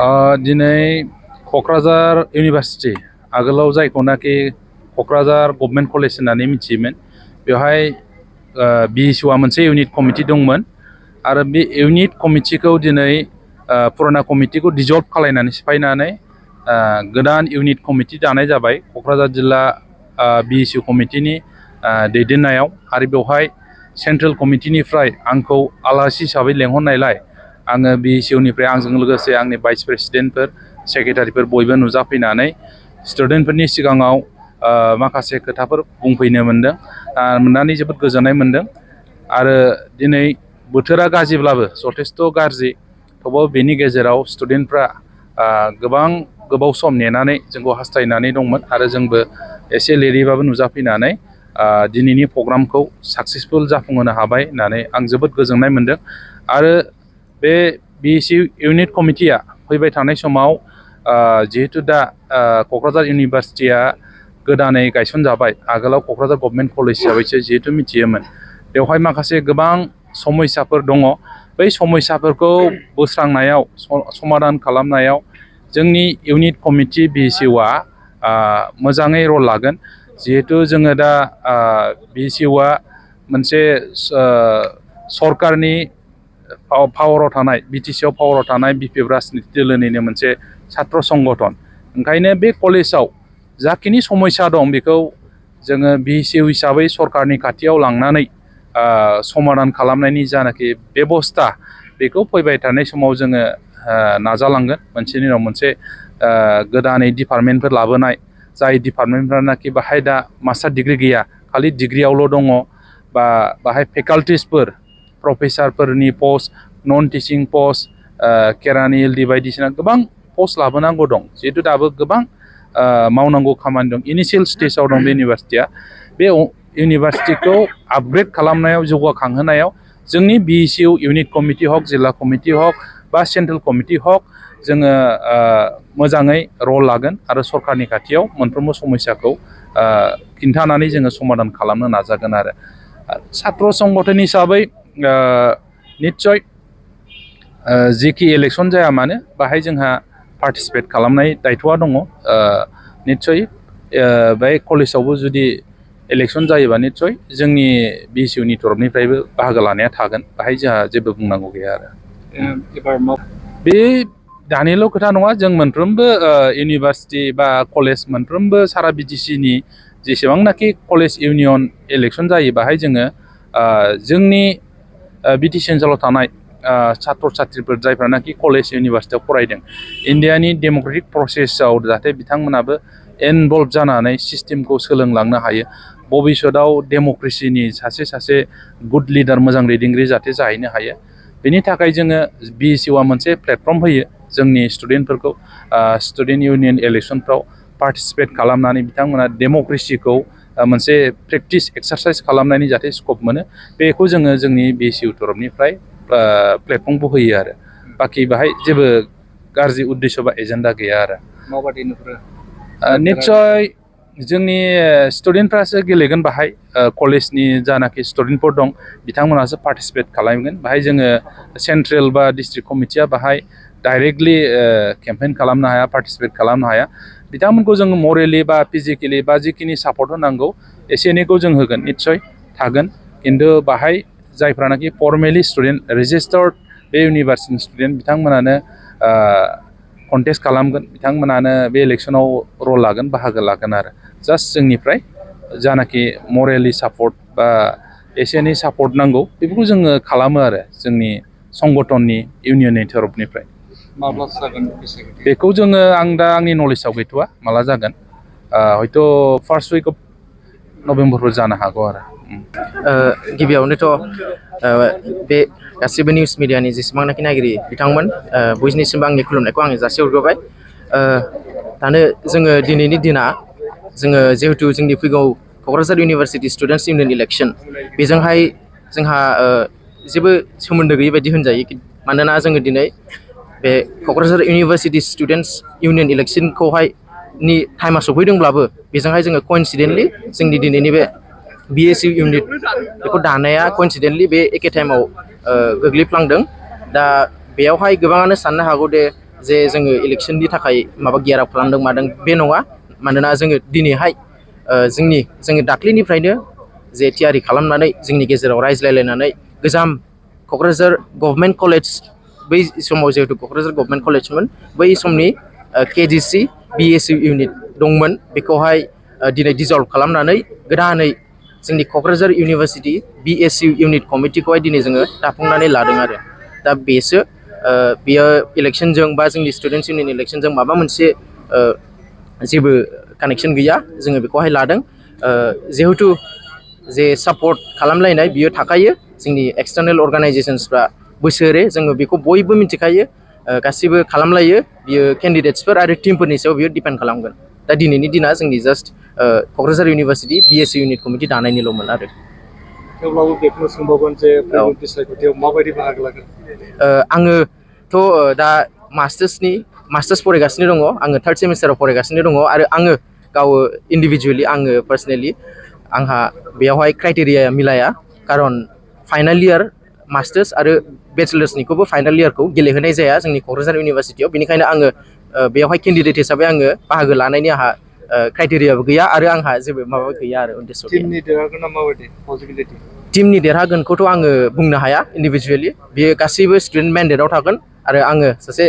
दिनै क'क्राझार इउनिभार्सिटि आगोलाव जायखौनाखि Kokrajhar government college होननानै मिथियोमोन बेवहाय BSUआ मोनसे इउनिट कमिटि दंमोन आरो बे इउनिट कमिटिखौ दिनै पुराना कमिटिखौ डिजल्भ खालायनानै सिफायनानै गोदान इउनिट कमिटि दानाय जाबाय क'क्राझार जिल्ला BSU कमिटिनि दैदेननायाव आरो बेवहाय सेन्ट्रेल कमिटिनिफ्राय आंखौ आलासि हिसाबै लेंहरनायलाय आङो BSUनिफ्राय आंजों लोगोसे आंनि भाइस प्रेसिडेन्टफोर सेक्रेटारिफोर बयबो नुजाफैनानै स्टुडेन्टफोरनि सिगाङाव माखासे खोथाफोर बुंफैनो मोनदों मोननानै जोबोद गोजोननाय मोनदों आरो दिनै बोथोरा गाज्रिब्लाबो जथेस्थ' गाज्रि थेवबो बेनि गेजेराव स्टुडेन्टफ्रा गोबाव सम नेनानै जोंखौ हास्थायनानै दंमोन आरो जोंबो एसे लेटैबाबो नुजाफैनानै दिनैनि प्रग्रामखौ साक्सेसफुल जाफुंहोनो हाबाय होननानै आं जोबोद गोजोननाय मोनदों आरो बे BSU इउनिट कमिटिया फैबाय थानाय समाव जिहेतु दा क'क्राझार इउनिभार्सिटिया गोदानै गायसनजाबाय आगोलाव क'क्राझार गभर्नमेन्ट कलेज हिसाबैसो जिहेतु मिथियोमोन बेवहाय माखासे गोबां समस्याफोर दङ बै समस्याफोरखौ बोस्रांनायाव समाधान खालामनायाव जोंनि इउनिट कमिटि BSUआ मोजाङै रल लागोन जिहेतु जोङो दा BSUआ मोनसे सरकारनि पावाराव थानाय BTCआव पावाराव थानाय बिपिएफ राजनिति दोलोनिनो मोनसे छात्र संगठन ओंखायनो बे कलेजाव जाखिनि समस्या दं बेखौ जोङो BSU हिसाबै सरकारनि खाथियाव लांनानै समाधान खालामनायनि जानाखि बेबस्था बेखौ फैबाय थानाय समाव जोङो नाजालांगोन मोनसेनि उनाव मोनसे गोदानै डिपार्टमेन्टफोर लाबोनाय जाय डिपार्टमेन्टफोरानाखि बाहाय दा मास्टार डिग्री गैया खालि डिग्रीयावल' दङ बा बाहाय फेकाल्टिसफोर प्रफेसारफोरनि पस्ट नन टिचिं पस्ट केरानि LD बायदिसिना गोबां पस्ट लाबोनांगौ दं जिहेतु दाबो गोबां मावनांगौ खामानि दं इनिशियेल स्टेजाव दं बे इउनिभार्सिटिया बे इउनिभार्सिटिखौ आपग्रेड खालामनायाव जौगाखांहोनायाव जोंनि BSU इउनिट कमिटि हक जिल्ला कमिटि हक बा सेन्ट्रेल कमिटि हक जोङो मोजाङै रल लागोन आरो सरकारनि खाथियाव मोनफ्रोमबो समस्याखौ खिन्थानानै जोङो समाधान खालामनो नाजागोन आरो छात्र संगठन हिसाबै निस्सय जिखि इलेक्सन जाया मानो बाहाय जोंहा पार्टिसिपेट खालामनाय दायथ'आ दङ निस्सय बे कलेजावबो जुदि इलेक्सन जायोबा निस्सय जोंनि BSUनि तरफनिफ्रायबो बाहागो लानाया थागोन बाहाय जोंहा जेबो बुंनांगौ गैया आरो बे दानिल' खोथा नङा जों मोनफ्रोमबो इउनिभार्सिटि बा कलेज मोनफ्रोमबो सारा BTCनि जेसेबांनाखि कलेज इउनियन इलेक्सन जायो बाहाय जोङो जोंनि BTC ओनसोलाव थानाय छात्र छात्रीफोर जायफ्रानाखि कलेज इउनिभार्सिटियाव फरायदों इन्डियानि डेम'क्रेटिक प्रसेसआव जाहाथे बिथांमोनाबो इनभल्भ जानानै सिस्टेमखौ सोलोंलांनो हायो भबिष्यतआव डेम'क्रेसिनि सासे गुड लिडार मोजां दैदेनगिरि जाहाथे जाहैनो हायो बेनि थाखाय जोङो BSUआ मोनसे प्लेटफर्म होयो जोंनि स्टुडेन्टफोरखौ स्टुडेन्ट इउनियन इलेक्सनफ्राव पार्टिसिपेट खालामनानै बिथांमोना डेम'क्रेसिखौ मोनसे प्रेक्टिस एक्सारसाइज खालामनायनि जाहाथे स्कप मोनो बेखौ जोङो जोंनि BSU तरफनिफ्राय प्लेटफर्मखौ होयो आरो बाखि बाहाय जेबो गाज्रि उद्देश्य बा एजेन्डा गैया आरो माबादि नुहुरो निस्सय जोंनि स्टुडेन्टफ्रासो गेलेगोन बाहाय कलेजनि जानाखि स्टुडेन्टफोर दं बिथांमोनासो पार्टिसिपेट खालामगोन बाहाय जोङो सेन्ट्रेल बा डिस्ट्रिक्ट कमिटिया बाहाय डाइरेक्टलि केम्पेइन खालामनो हाया पार्टिसिपेट खालामनो हाया बिथांमोनखौ जोङो मरेलि बा फिजिकेलि बा जिखिनि सापर्ट होनांगौ एसे एनैखौ जों होगोन निस्सय थागोन खिन्थु बाहाय जायफ्रानाखि फर्मेलि स्टुडेन्ट रेजिस्टार्ड बे इउनिभार्सिटिनि स्टुडेन्ट बिथांमोनानो कन्टेस्ट खालामगोन बिथांमोनानो बे इलेक्सनाव रल लागोन बाहागो लागोन आरो जास्ट जोंनिफ्राय जानाखि मरेलि सापर्ट बा एसे एनै सापर्ट नांगौ बेफोरखौ जोङो खालामो आरो जोंनि संगठननि इउनियननि तरफनिफ्राय माब्ला जागोन बेखौ जोङो आं दा आंनि नलेजाव गैथ'वा माला जागोन हयथ' फार्स्ट उइक अफ नभेम्बरफोर जानो हागौ आरो गिबियावनोथ' बे गासिबो निउस मिडियानि जेसेबांनाखि नायगिरि बिथांमोन बयनिसिमबो आंनि खुलुमनायखौ आङो जासिहरग्रोबाय दानो जोङो दिनैनि दिना जोङो जिहेतु जोंनि फैगौ Kokrajhar university students union election बेजोंहाय जोंहा जेबो सोमोन्दो गैयै बायदि होनजायो मानोना जोङो दिनै बे क'क्राझार इउनिभार्सिटि स्टुडेन्टस इउनियन इलेक्सनखौहाय नि टाइमा सफैदोंब्लाबो बेजोंहाय जोङो कइन्सिडेन्टलि जोंनि दिनैनि बे BSU इउनिट बेखौ दानाया कइन्सिडेन्टलि बे एखे टाइमाव गोग्लैफ्लांदों दा बेयावहाय गोबाङानो साननो हागौ दे जे जोङो इलेक्सननि थाखाय माबा गियार आप खालामदों मादों बे नङा मानोना जोङो दिनैहाय जोङो दाख्लैनिफ्रायनो जे थियारि खालामनानै जोंनि गेजेराव रायज्लायलायनानै गोजाम क'क्राझार गभर्नमेन्ट कलेज बै समाव जिहेतु क'क्राझार गभर्नमेन्ट कलेजमोन बै समनि KGC BSU इउनिट दंमोन बेखौहाय दिनै डिजल्भ खालामनानै गोदानै जोंनि क'क्राझार इउनिभारसिटि BSU इउनिट कमिटिखौहाय दिनै जोङो दाफुंनानै लादों आरो दा बेयो इलेक्सनजों बा जोंनि स्टुडेन्टस इउनियन इलेक्सनजों माबा मोनसे जेबो कानेक्सन गैया जोङो बेखौहाय लादों जिहेतु जे सापर्ट खालामलायनाय बियो थाखायो जोंनि एक्सटार्नेल अर्गानाइजेसन्सफ्रा बोसोरे जोङो बेखौ बयबो मिथिखायो गासिबो खालामलायो बियो केन्डिडेट्सफोर आरो टिमफोरनि सायाव बियो डिपेन्ड खालामगोन दा दिनैनि दिना जोंनि just Kokrajhar university BSU unit committee दानायनिल'मोन आरो थेवब्लाबो बेखौनो सोंबावगोन जे फैगौ बिसायख'थियाव माबायदि बाहागो लागोन आङोथ' दा मास्टार्स फरायगासिनो दङ आङो 3rd सेमिस्टाराव फरायगासिनो दङ आरो आङो गाव इन्डिभिजुवेलि आङो पार्सनेलि आंहा बेयावहाय क्राइटेरिया मिलाया खारन फाइनाल इयार मास्टार्स आरो बेचेलार्सनिखौबो फाइनाल इयारखौ गेलेहोनाय जाया जोंनि क'क्राझार इउनिभारसिटियाव बेनिखायनो आङो बेयावहाय केन्डिडेट हिसाबै आङो बाहागो लानायनि आंहा क्राइटेरियाबो गैया आरो आंहा जेबो माबा गैया आरो उद्देश्य गैया टिमनि देरहागोना माबायदि पसिबिलिटि टिमनि देरहागोनखौथ' आङो बुंनो हाया इन्डिभिजुवेलि बियो गासैबो स्टुडेन्ट मेन्डेटआव थागोन आरो आङो सासे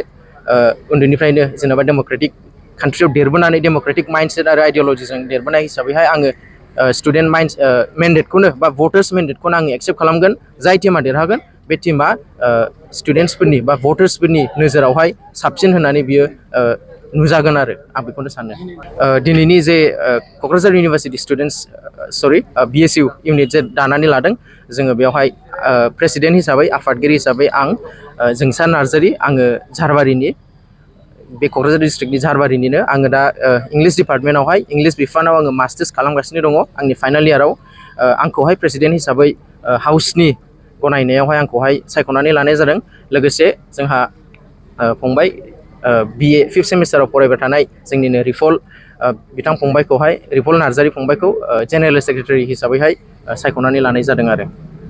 उन्दैनिफ्रायनो जेनेबा डेम'क्रेटिक कान्ट्रियाव देरबोनानै डेम'क्रेटिक माइन्डसेट आरो आइडियलजिजों देरबोनाय हिसाबैहाय आङो स्टुडेन्ट मेन्डेटखौनो बा भटार्स मेन्डेटखौनो आङो एक्सेप्ट खालामगोन जाय टिमा देरहागोन बे टिमा स्टुडेन्टसफोरनि बा भटार्सफोरनि नोजोरावहाय साबसिन होननानै बियो नुजागोन आरो आं बेखौनो सानो दिनैनि जे क'क्राझार इउनिभारसिटि BSU इउनिट जे दानानै लादों जोङो बेवहाय प्रेसिडेन्ट हिसाबै आफादगिरि हिसाबै आं जोंसा नार्जारि आङो झारबारिनि बे क'क्राझार डिस्ट्रिक्टनि झारबारिनिनो आङो दा इंलिश डिपार्टमेन्टआवहाय इंलिश बिफानाव आङो मास्टार्स खालामगासिनो दङ आंनि फाइनाल इयाराव आंखौहाय प्रेसिडेन्ट हिसाबै हाउसनि गनायनायावहाय आंखौहाय सायख'नानै लानाय जादों लोगोसे जोंहा फंबाय BA 5th सेमिस्टाराव फरायबाय थानाय जोंनिनो बिथां फंबायखौहाय रिफल नार्जारि फंबायखौ जेनेरेल सेक्रेटारि हिसाबैहाय सायख'नानै लानाय जादों आरो